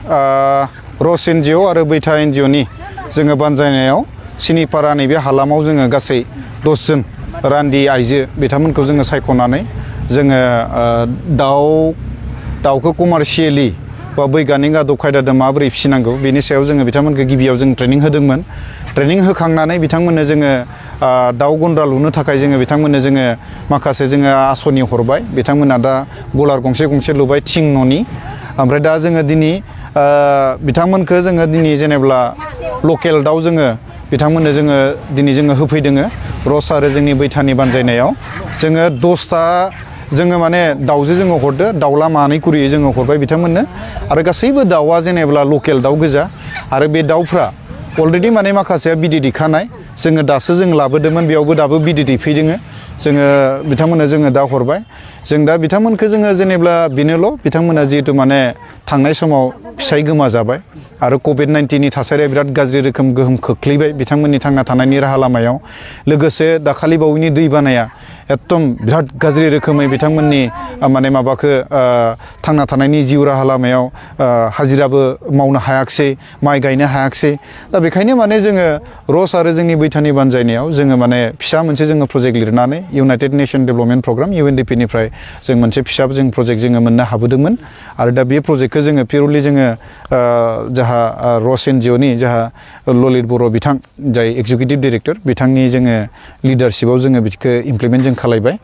रस एनजिअ आरो बैथा एनजिअनि जोङो बानजायनायाव सिनिपारा नैबे हालामाव जोङो गासै 10 जन रान्दि आइजो बिथांमोनखौ जोङो सायख'नानै जोङो दाउखौ कमार्शियेलि बा बैगानिक आदब खायदाजों माबोरै फिसिनांगौ बेनि सायाव जोङो बिथांमोनखौ गिबियाव जों ट्रेनिं होदोंमोन। ट्रेनिं होखांनानै बिथांमोननो जोङो दाउ गन्द्रा लुनो थाखाय जोङो बिथांमोननो जोङो माखासे जोङो आसनि हरबाय। बिथांमोना दा गलार गंसे लुबाय थिं न'नि। ओमफ्राय दा जोङो दिनै बिथांमोनखौ जोङो दिनै जेनेब्ला लकेल दाउ जोङो बिथांमोननो जोङो दिनै जोङो होफैदोङो रस आरो जोंनि बैथानि बानजायनायाव जोङो 10ता जोङो माने दाउजो जोङो हरदो दाउला मानै कुरियै जोङो हरबाय बिथांमोननो आरो गासैबो दाउआ जेनेब्ला लकेल दाउ गोजा आरो बे दाउफ्रा अलरेडि माने माखासेया बिदै दैखानाय जोङो दासो जों लाबोदोंमोन बेयावबो दाबो बिदै दैफैदोङो जोङो बिथांमोननो जोङो दा हरबाय। जों दा बिथांमोनखौ जोङो जेनेब्ला बेनोल' बिथांमोना जिहेतु माने थांनाय समाव फिसाय गोमा जाबाय आरो कभिड-19नि थासारिया बिराद गाज्रि रोखोम गोहोम खोख्लैबाय बिथांमोननि थांना थानायनि राहा लामायाव। लोगोसे दाखालि बावैनि दैबानाया एकदम बिराद गाज्रि रोखोमै बिथांमोननि माने माबाखौ थांना थानायनि जिउ राहा लामायाव हाजिराबो मावनो हायाखिसै माइ गायनो हायाखिसै। दा बेखायनो माने जोङो रस आरो जोंनि बैथानि बानजायनायाव जोङो माने फिसा मोनसे जोङो प्रजेक्ट लिरनानै इउनाइटेड नेशन डेभेलपमेन्ट प्रग्राम UNDP-निफ्राय जों मोनसे फिसा जों प्रजेक्ट जोङो मोननो हाबोदोंमोन आरो दा बे प्रजेक्टखौ जोङो पिउरलि जोङो जाहा रस एनजिअनि जाहा ललित बर' बिथां जाय एक्जिकिउटिभ डाइरेक्टर बिथांनि जोङो लिडारशिपआव जोङो बिखौ इमप्लिमेन्ट जों खालायबाय।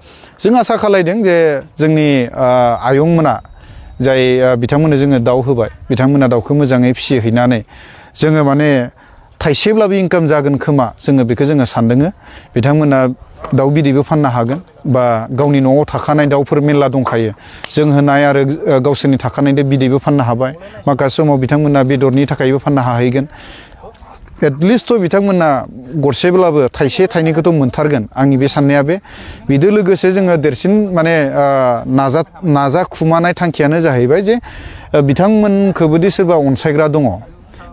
जों आसा खालायदों जे जोंनि आयंमोना जाय बिथांमोननो जोङो दाउ होबाय बिथांमोना दाउखौ मोजाङै फिसिहैनानै जोङो माने थाइसेब्लाबो इनकाम जागोन खोमा जोङो बेखौ जोङो सानदोङो। बिथांमोना दाउ बिदैबो फाननो हागोन बा गावनि न'आव थाखानाय दाउफोर मेरला दंखायो जों होनाय आरो गावसोरनि थाखानाय बिदैबो फाननो हाबाय। माखासे समाव बिथांमोना बेदरनि थाखायबो फाननो हाहैगोन। एटलिस्ट बिथांमोना गरसेब्लाबो थाइसे थाइनैखौथ' मोनथारगोन आंनि बे साननाया बेजों लोगोसे जोङो देरसिन माने नाजाखुमानाय थांखियानो जाहैबाय जे बिथांमोनखौबोदि सोरबा अनसायग्रा दङ।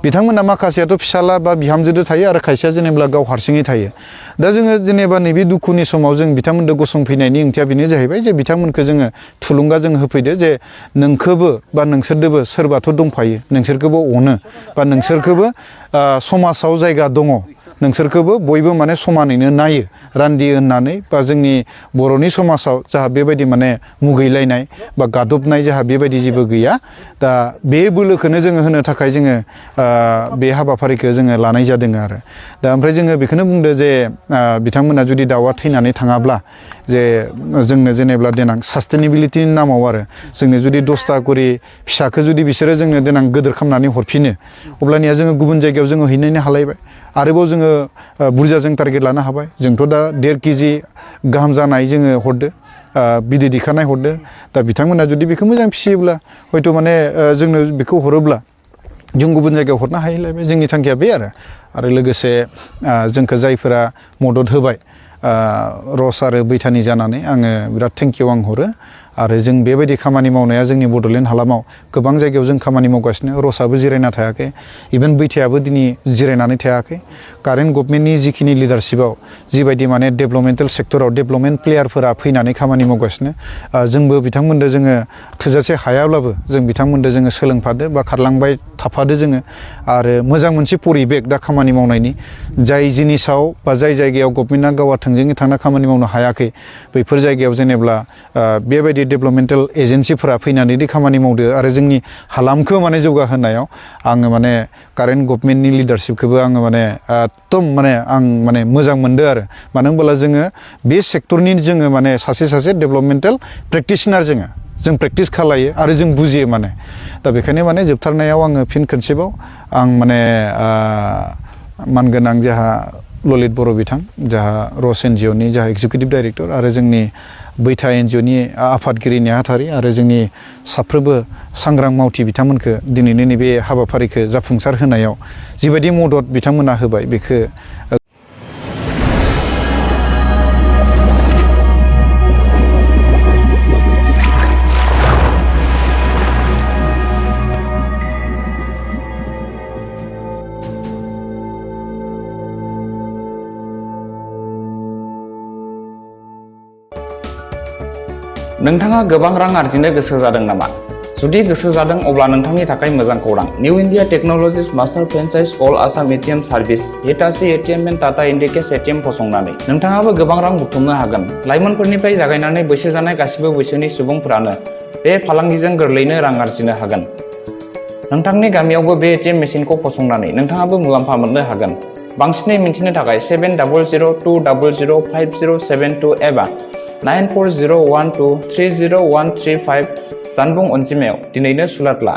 बिथांमोना माखासेयाथ' फिसाला बा बिहामजोदो थायो आरो खायसेया जेनेबा गाव हारसिङै थायो। दा जोङो जेनेबा नैबे दुखुनि समाव जों बिथांमोननो गसंफैनायनि ओंथिया बेनो जाहैबाय जे बिथांमोनखौ जोङो थुलुंगा जों होफैदो जे नोंखौबो बा नोंसोरदोबो सोरबाथ' दंफायो नोंसोरखौबो अनो बा नोंसोरखौबो समाजाव जायगा दङ नोंसोरखौबो बयबो माने समानैनो नायो रान्दि होननानै बा जोंनि बर'नि समाजाव जाहा बेबायदि माने मुगैलायनाय बा गादबनाय जाहा बेबायदि जेबो गैया। दा बे बोलोखौनो जोङो होनो थाखाय जोङो बे हाबाफारिखौ जोङो लानाय जादों आरो दा ओमफ्राय जोङो बेखौनो बुंदो जे बिथांमोना जुदि दाउआ थैनानै थाङाब्ला जे जोंनो जेनेब्ला देनां सास्टेनेबिलिटिनि नामाव आरो जोंनो जुदि 10ता करि फिसाखौ जुदि बिसोरो जोंनो देनां गोदोर खालामनानै हरफिनो अब्लानिया जोङो गुबुन जायगायाव जोङो हैनो हालायबाय आरोबाव जोङो बुरजा जों टारगेट लानो हाबाय। जोंथ' दा 1.5 केजि गाहाम जानाय जोङो हरदो बिदै दैखानाय हरदो। दा बिथांमोना जुदि बेखौ मोजां फिसियोब्ला हयथ' माने जोंनो बेखौ हरोब्ला जों गुबुन जायगायाव हरनो हायैलायबाय जोंनि थांखिया बे आरो लोगोसे जोंखौ जायफोरा मदद होबाय रस आरो बैथानि जानानै आङो बिराद थेंकिउ आं हरो आरो जों बेबायदि खामानि मावनाया जोंनि बड'लेण्ड हालामाव गोबां जायगायाव जों खामानि मावगासिनो रसआबो जिरायना थायाखै इभेन बैथायाबो दिनै जिरायनानै थायाखै। कारेन्ट गभर्नमेन्टनि जिखिनि लिडारशिपआव जिबायदि माने डेभेलपमेन्टेल सेक्टराव डेभेलपमेन्ट प्लेयारफोरा फैनानै खामानि मावगासिनो जोंबो बिथांमोनजों जोङो थोजासे हायाब्लाबो जों बिथांमोनजों जोङो सोलोंफादो बा खारलांबाय थाफादो जोङो आरो मोजां मोनसे परिबेक दा खामानि मावनायनि जाय जिनिसाव बा जाय जायगायाव गभर्नमेन्टआ गावा थोंजोङै थांना खामानि मावनो हायाखै बैफोर जायगायाव जेनेब्ला बेबायदि डेभेलपमेन्टेल एजेन्सिफोरा फैनानै खामानि मावदो आरो जोंनि हालामखौ माने जौगाहोनायाव आङो माने कारेन्ट गभर्नमेन्टनि लिडारशिपखौबो आङो माने एकदम माने आं माने मोजां मोनदों आरो मानो होनबोला जोङो बे सेक्टरनि जोङो माने सासे डेभेलपमेन्टेल प्रेक्टिशनार जों प्रेक्टिस खालायो आरो जों बुजियो माने दा बेखायनो माने जोबथारनायाव आङो फिन खनसेबाव आं माने मानगोनां जाहा ललित बर' बिथां जाहा रस एनजिअनि जाहा एक्जिकिउटिभ डाइरेक्टर आरो जोंनि बैथा एनजिअनि आफादगिरि नेहाथारि आरो जोंनि साफ्रोमबो सांग्रां मावथि बिथांमोनखौ दिनैनि नैबे हाबाफारिखौ जाफुंसार होनायाव जिबायदि मदद बिथांमोना होबाय बेखौ नोंथाङा गोबां रां आरजिनो गोसो जादों नामा? जुदि गोसो जादों अब्ला नोंथांनि थाखाय मोजां खौरां। New India technologies master franchise all Assam ATM service Hitachi ATM and Tata Indicash ATM फसंनानै नोंथाङाबो गोबां रां बुथुमनो हागोन। लाइमोनफोरनिफ्राय जागायनानै बैसो जानाय गासिबो बैसोनि सुबुंफोरानो बे फालांगिजों गोरलैनो रां आरजिनो हागोन। नोंथांनि गामियावबो बे एटिएम मेसिनखौ फसंनानै नोंथाङाबो मुलाम्फा मोननो हागोन। बांसिनै मिन्थिनो थाखाय 7002005072 एबा 9401230135 जानबुं अनजिमायाव दिनैनो सुलाद ला।